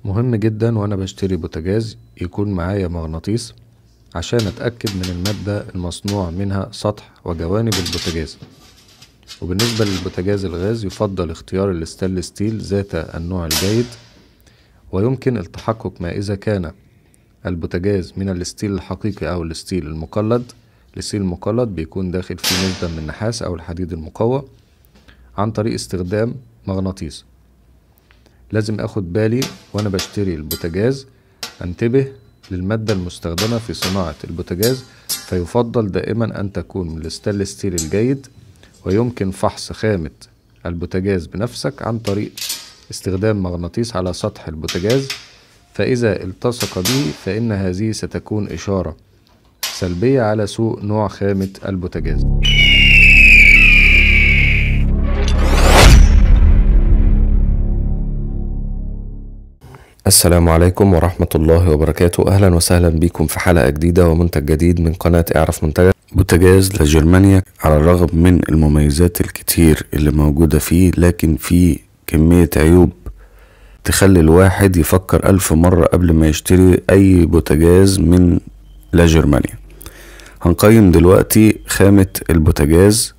مهم جدا وانا بشتري بوتاجاز يكون معايا مغناطيس عشان اتأكد من المادة المصنوع منها سطح وجوانب البوتاجاز. وبالنسبة للبوتاجاز الغاز يفضل اختيار ال stainless steel ذات النوع الجيد، ويمكن التحقق ما إذا كان البوتاجاز من ال steel الحقيقي أو ال steel المقلد. ال steel المقلد بيكون داخل فيه نسبة من النحاس أو الحديد المقوى عن طريق استخدام مغناطيس. لازم اخد بالي وانا بشتري البوتاجاز انتبه للمادة المستخدمة في صناعة البوتاجاز، فيفضل دائما ان تكون من ال stainless steel الجيد، ويمكن فحص خامة البوتاجاز بنفسك عن طريق استخدام مغناطيس على سطح البوتاجاز، فإذا التصق به فإن هذه ستكون إشارة سلبية على سوء نوع خامة البوتاجاز. السلام عليكم ورحمة الله وبركاته، أهلا وسهلا بكم في حلقة جديدة ومنتج جديد من قناة اعرف منتجك. بوتاجاز لجرمانيا على الرغم من المميزات الكتير اللي موجودة فيه، لكن فيه كمية عيوب تخلي الواحد يفكر ألف مرة قبل ما يشتري أي بوتاجاز من لجرمانيا. هنقيم دلوقتي خامة البوتاجاز،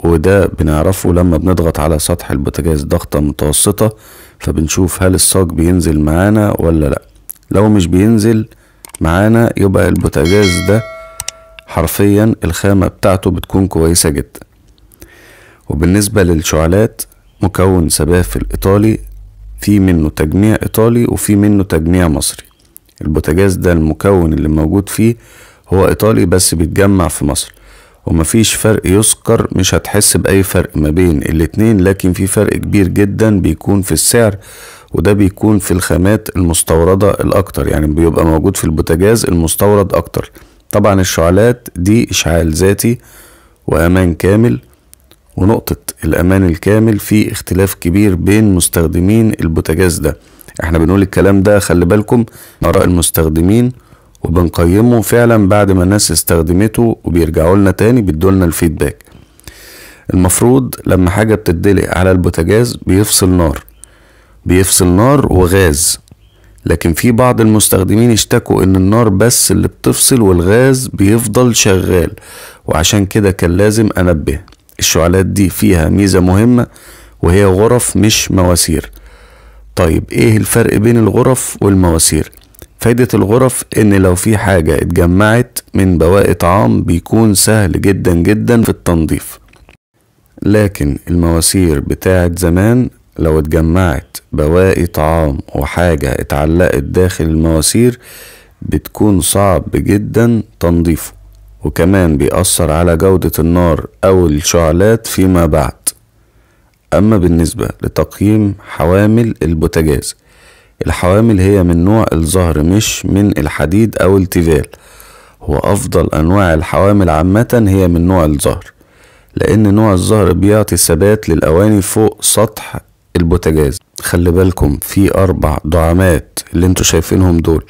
وده بنعرفه لما بنضغط على سطح البوتاجاز ضغطة متوسطة، فبنشوف هل الصاج بينزل معانا ولا لا. لو مش بينزل معانا يبقى البوتاجاز ده حرفيا الخامة بتاعته بتكون كويسة جدا. وبالنسبة للشعلات، مكون سباف الإيطالي في منه تجميع إيطالي وفي منه تجميع مصري. البوتاجاز ده المكون اللي موجود فيه هو إيطالي بس بيتجمع في مصر، ومفيش فرق يذكر، مش هتحس بأي فرق ما بين الاتنين، لكن في فرق كبير جدا بيكون في السعر، وده بيكون في الخامات المستوردة الأكتر، يعني بيبقى موجود في البوتاجاز المستورد أكتر. طبعا الشعلات دي إشعال ذاتي وأمان كامل، ونقطة الأمان الكامل في اختلاف كبير بين مستخدمين البوتاجاز ده. احنا بنقول الكلام ده خلي بالكم آراء المستخدمين، وبنقيمه فعلا بعد ما الناس استخدمته وبيرجعوا لنا تاني بيدولنا ال feedback. المفروض لما حاجة بتدلق على البوتاجاز بيفصل نار، بيفصل نار وغاز، لكن في بعض المستخدمين اشتكوا ان النار بس اللي بتفصل والغاز بيفضل شغال، وعشان كده كان لازم انبه. الشعلات دي فيها ميزة مهمة وهي غرف مش مواسير. طيب ايه الفرق بين الغرف والمواسير؟ فايدة الغرف ان لو في حاجة اتجمعت من بواقي طعام بيكون سهل جدا جدا في التنظيف، لكن المواسير بتاعت زمان لو اتجمعت بواقي طعام وحاجة اتعلقت داخل المواسير بتكون صعب جدا تنظيفه، وكمان بيأثر على جودة النار او الشعلات فيما بعد. اما بالنسبة لتقييم حوامل البوتاجاز، الحوامل هي من نوع الزهر مش من الحديد او التيفال. هو افضل انواع الحوامل عامة هي من نوع الزهر، لان نوع الزهر بيعطي ثبات للاواني فوق سطح البوتاجاز. خلي بالكم في 4 دعامات اللي انتوا شايفينهم دول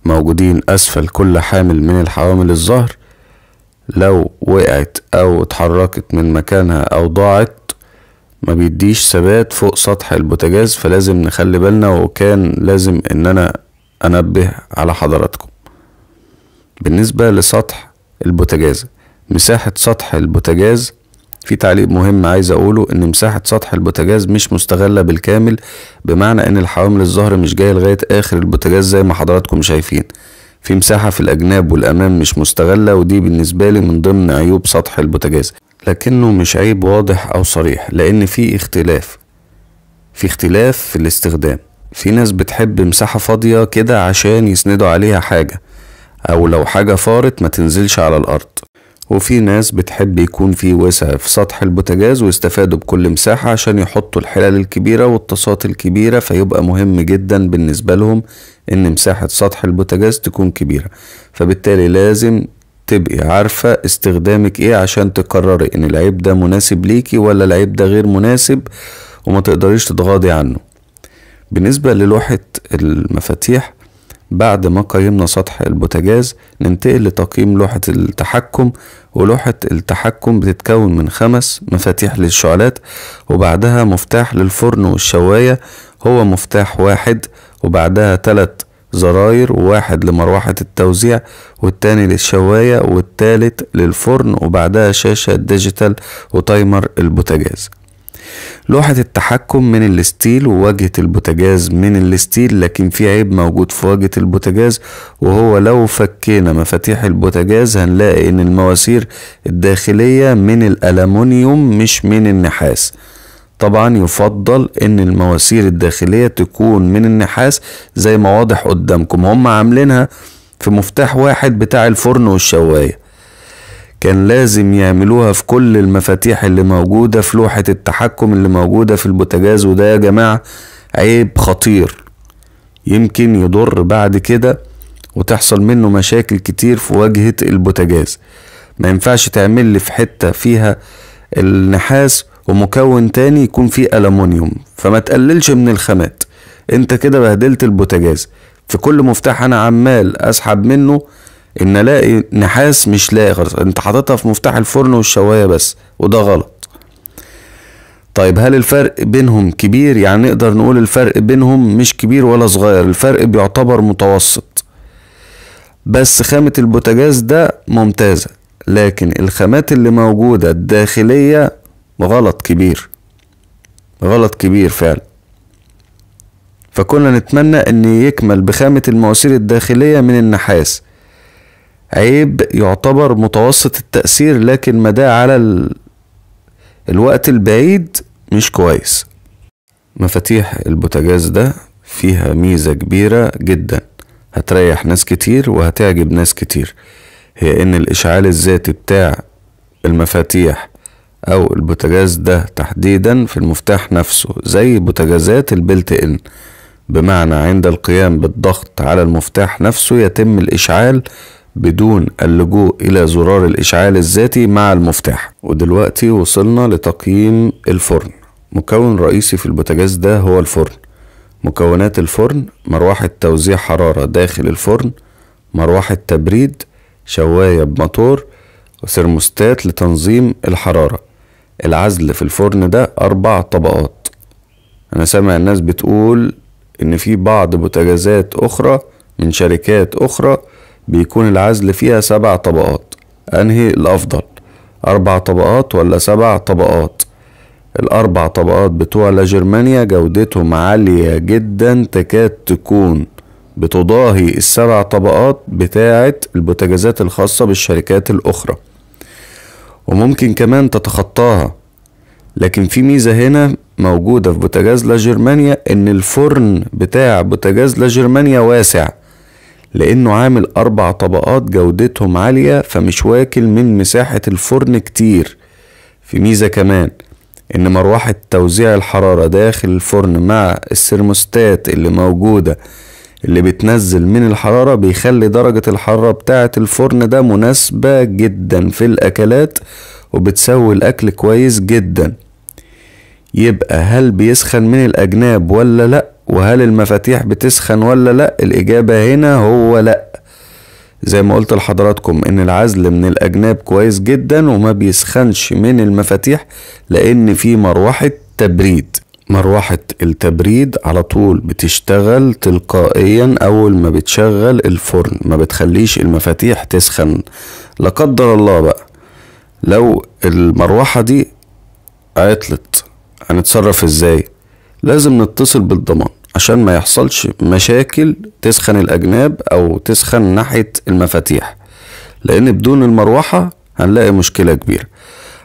موجودين اسفل كل حامل من الحوامل الزهر، لو وقعت او اتحركت من مكانها او ضاعت ما بيديش ثبات فوق سطح البوتاجاز، فلازم نخلي بالنا، وكان لازم ان انا انبه على حضراتكم. بالنسبة لسطح البوتاجاز، مساحة سطح البوتاجاز في تعليق مهم عايز اقوله، ان مساحة سطح البوتاجاز مش مستغلة بالكامل، بمعنى ان الحوامل الزهر مش جاية لغاية اخر البوتاجاز زي ما حضراتكم شايفين، في مساحة في الاجناب والامام مش مستغلة، ودي بالنسبة لي من ضمن عيوب سطح البوتاجاز، لكنه مش عيب واضح او صريح، لان في اختلاف، في اختلاف في الاستخدام. في ناس بتحب مساحة فاضية كده عشان يسندوا عليها حاجة، او لو حاجة فارت ما تنزلش على الارض، وفي ناس بتحب يكون في وسع في سطح البوتاجاز ويستفادوا بكل مساحة عشان يحطوا الحلل الكبيرة والطاسات الكبيرة، فيبقى مهم جدا بالنسبة لهم ان مساحة سطح البوتاجاز تكون كبيرة. فبالتالي لازم تبقي عارفة استخدامك ايه عشان تقرري ان العيب ده مناسب ليكي ولا العيب ده غير مناسب، وما تقدريش تتغاضي عنه. بالنسبة للوحة المفاتيح، بعد ما قيمنا سطح البوتاجاز ننتقل لتقييم لوحة التحكم. ولوحة التحكم بتتكون من 5 مفاتيح للشعلات، وبعدها مفتاح للفرن والشواية، هو مفتاح واحد وبعدها 3 زراير، واحد لمروحة التوزيع والتاني للشواية والتالت للفرن، وبعدها شاشة digital و timer البوتاجاز. لوحة التحكم من ال steel، وواجهة البوتاجاز من ال steel، لكن في عيب موجود في واجهة البوتاجاز، وهو لو فكينا مفاتيح البوتاجاز هنلاقي ان المواسير الداخلية من الألمنيوم مش من النحاس. طبعا يفضل ان المواسير الداخلية تكون من النحاس زي ما واضح قدامكم، هم عاملينها في مفتاح واحد بتاع الفرن والشواية، كان لازم يعملوها في كل المفاتيح اللي موجودة في لوحة التحكم اللي موجودة في البوتاجاز. وده يا جماعة عيب خطير يمكن يضر بعد كده وتحصل منه مشاكل كتير في واجهة البوتاجاز. ما ينفعش تعمل لي في حتة فيها النحاس ومكون تاني يكون فيه ألمونيوم، فما تقللش من الخامات، انت كده بهدلت البوتاجاز. في كل مفتاح انا عمال اسحب منه ان الاقي نحاس مش لاقي خالص، انت حاططها في مفتاح الفرن والشوايه بس، وده غلط. طيب هل الفرق بينهم كبير؟ يعني نقدر نقول الفرق بينهم مش كبير ولا صغير، الفرق بيعتبر متوسط. بس خامة البوتاجاز ده ممتازة، لكن الخامات اللي موجودة الداخلية غلط كبير، غلط كبير فعلا. فكنا نتمنى ان يكمل بخامة المواسير الداخلية من النحاس. عيب يعتبر متوسط التأثير، لكن مداه على الوقت البعيد مش كويس. مفاتيح البوتاجاز ده فيها ميزة كبيرة جدا هتريح ناس كتير وهتعجب ناس كتير، هي ان الاشعال الذاتي بتاع المفاتيح او البوتاجاز ده تحديدا في المفتاح نفسه زي بوتاجازات ال built in، بمعنى عند القيام بالضغط على المفتاح نفسه يتم الاشعال بدون اللجوء الى زرار الاشعال الذاتي مع المفتاح. ودلوقتي وصلنا لتقييم الفرن. مكون رئيسي في البوتاجاز ده هو الفرن. مكونات الفرن: مروحة توزيع حرارة داخل الفرن، مروحة تبريد، شواية بموتور، وثرموستات لتنظيم الحرارة. العزل في الفرن ده 4 طبقات. انا سامع الناس بتقول ان في بعض بوتاجازات اخرى من شركات اخرى بيكون العزل فيها 7 طبقات. انهي الافضل، 4 طبقات ولا 7 طبقات؟ ال4 طبقات بتوع لا جرمانيا جودتهم عالية جدا، تكاد تكون بتضاهي ال7 طبقات بتاعة البوتاجازات الخاصة بالشركات الاخرى، وممكن كمان تتخطاها. لكن في ميزة هنا موجودة في بوتاجاز لا جرمانيا، ان الفرن بتاع بوتاجاز لا جرمانيا واسع، لانه عامل 4 طبقات جودتهم عالية، فمش واكل من مساحة الفرن كتير. في ميزة كمان ان مروحة توزيع الحرارة داخل الفرن مع الثرموستات اللي موجودة اللي بتنزل من الحرارة بيخلي درجة الحرارة بتاعة الفرن ده مناسبة جدا في الاكلات، وبتسوي الاكل كويس جدا. يبقى هل بيسخن من الاجناب ولا لا؟ وهل المفاتيح بتسخن ولا لا؟ الاجابة هنا هو لا. زي ما قلت لحضراتكم ان العزل من الاجناب كويس جدا وما بيسخنش من المفاتيح، لان في مروحة تبريد. مروحة التبريد على طول بتشتغل تلقائيا اول ما بتشغل الفرن، ما بتخليش المفاتيح تسخن. لا قدر الله بقى لو المروحة دي عطلت هنتصرف ازاي؟ لازم نتصل بالضمان عشان ما يحصلش مشاكل تسخن الاجناب او تسخن ناحية المفاتيح، لان بدون المروحة هنلاقي مشكلة كبيرة.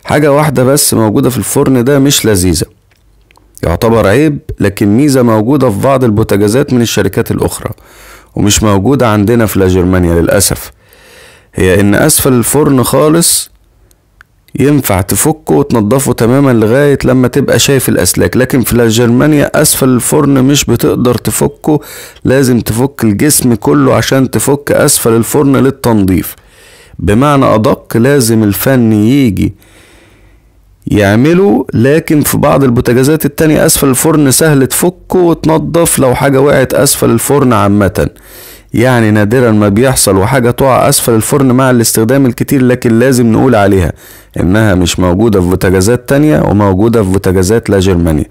حاجة واحدة بس موجودة في الفرن ده مش لذيذة، يعتبر عيب، لكن ميزة موجودة في بعض البوتاجازات من الشركات الاخرى ومش موجودة عندنا في لا جرمانيا للأسف، هي ان اسفل الفرن خالص ينفع تفكه وتنضفه تماما لغاية لما تبقى شايف الاسلاك، لكن في لا جرمانيا اسفل الفرن مش بتقدر تفكه، لازم تفك الجسم كله عشان تفك اسفل الفرن للتنظيف. بمعنى ادق لازم الفني يجي يعمله، لكن في بعض البوتاجازات التانية اسفل الفرن سهل تفكه وتنضف لو حاجة وقعت اسفل الفرن عامة، يعني نادرا ما بيحصل وحاجة تقع اسفل الفرن مع الاستخدام الكتير، لكن لازم نقول عليها انها مش موجودة في بوتاجازات تانية وموجودة في بوتاجازات لا جرمانيا.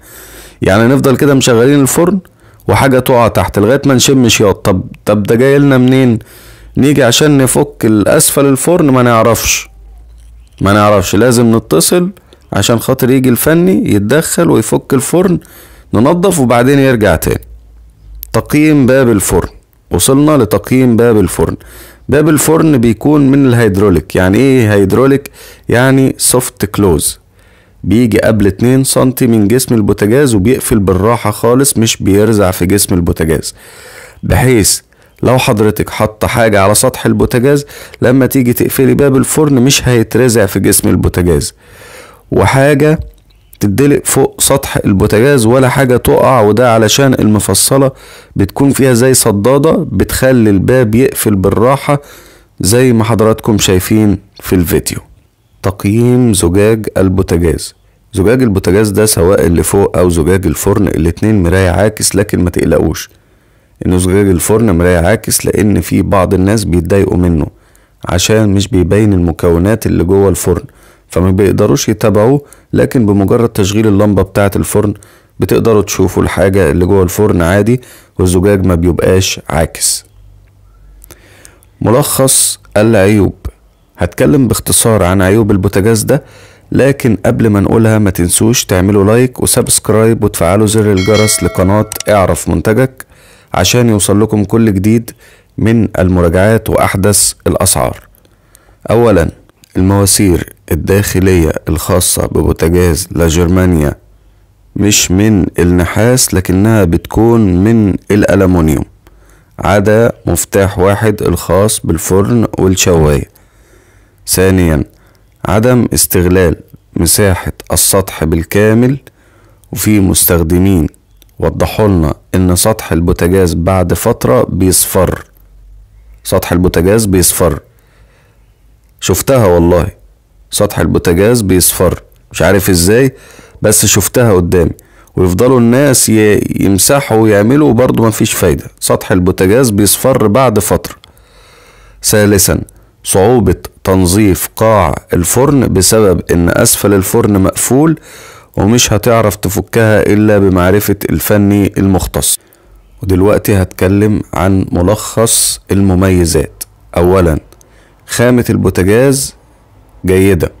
يعني نفضل كده مشغلين الفرن وحاجة تقع تحت لغاية ما نشم شياط. طب ده جاي لنا منين؟ نيجي عشان نفك الاسفل الفرن ما نعرفش، لازم نتصل عشان خاطر يجي الفني يتدخل ويفك الفرن، ننظف وبعدين يرجع تاني. تقييم باب الفرن، وصلنا لتقييم باب الفرن. باب الفرن بيكون من الهيدروليك. يعني ايه هيدروليك؟ يعني soft close، بيجي قبل 2 سنتي من جسم البوتاجاز وبيقفل بالراحة خالص، مش بيرزع في جسم البوتاجاز، بحيث لو حضرتك حط حاجة على سطح البوتاجاز لما تيجي تقفلي باب الفرن مش هيترزع في جسم البوتاجاز، وحاجة تدلق فوق سطح البوتاجاز ولا حاجة تقع. وده علشان المفصلة بتكون فيها زي صدادة بتخلي الباب يقفل بالراحة زي ما حضراتكم شايفين في الفيديو. تقييم زجاج البوتاجاز. زجاج البوتاجاز ده سواء اللي فوق او زجاج الفرن الاتنين مراية عاكس، لكن ما تقلقوش ان زجاج الفرن مراية عاكس، لان في بعض الناس بيتضايقوا منه عشان مش بيبين المكونات اللي جوه الفرن، فما بيقدروش يتابعوه. لكن بمجرد تشغيل اللمبة بتاعة الفرن بتقدروا تشوفوا الحاجة اللي جوه الفرن عادي، والزجاج ما بيبقاش عاكس. ملخص العيوب، هتكلم باختصار عن عيوب البوتاجاز ده، لكن قبل ما نقولها ما تنسوش تعملوا like و subscribe وتفعلوا زر الجرس لقناة اعرف منتجك عشان يوصل لكم كل جديد من المراجعات وأحدث الأسعار. أولا، المواسير الداخلية الخاصة ببوتاجاز لا جرمانيا مش من النحاس، لكنها بتكون من الألمونيوم، عدا مفتاح واحد الخاص بالفرن والشواية. ثانيا، عدم استغلال مساحة السطح بالكامل، وفي مستخدمين وضحوا لنا ان سطح البوتاجاز بعد فترة بيصفر، سطح البوتاجاز بيصفر، شفتها والله، سطح البوتاجاز بيصفر، مش عارف ازاي بس شفتها قدامي، ويفضلوا الناس يمسحوا ويعملوا وبرضه مفيش فايدة، سطح البوتاجاز بيصفر بعد فترة. ثالثا، صعوبة تنظيف قاع الفرن بسبب ان اسفل الفرن مقفول ومش هتعرف تفكها الا بمعرفة الفني المختص. ودلوقتي هتكلم عن ملخص المميزات. اولا، خامة البوتاجاز جيدة.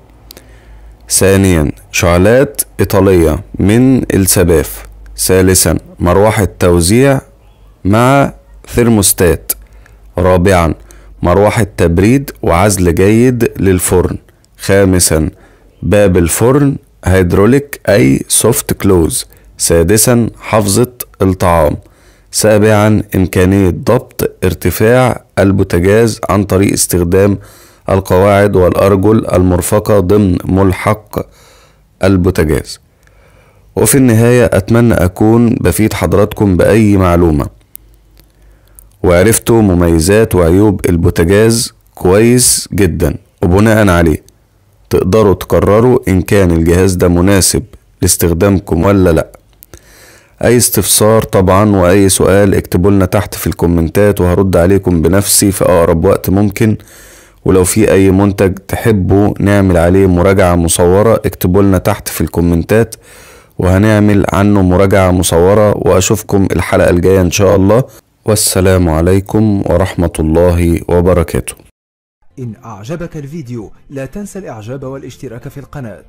ثانيا، شعلات ايطالية من السباف. ثالثا، مروحة توزيع مع ثرموستات. رابعا، مروحة تبريد وعزل جيد للفرن. خامسا، باب الفرن هيدروليك اي soft close. سادسا، حافظة الطعام. سابعا، امكانية ضبط ارتفاع البوتاجاز عن طريق استخدام القواعد والارجل المرفقة ضمن ملحق البوتاجاز. وفي النهاية اتمنى اكون بفيد حضراتكم باي معلومة، وعرفتوا مميزات وعيوب البوتاجاز كويس جدا، وبناء عليه تقدروا تقرروا ان كان الجهاز ده مناسب لاستخدامكم ولا لا. اي استفسار طبعا واي سؤال اكتبوا لنا تحت في الكومنتات وهرد عليكم بنفسي في اقرب وقت ممكن. ولو في اي منتج تحبوا نعمل عليه مراجعة مصورة اكتبوا لنا تحت في الكومنتات وهنعمل عنه مراجعة مصورة. واشوفكم الحلقة الجاية ان شاء الله، والسلام عليكم ورحمة الله وبركاته. إن أعجبك الفيديو لا تنسى الإعجاب والاشتراك في القناة.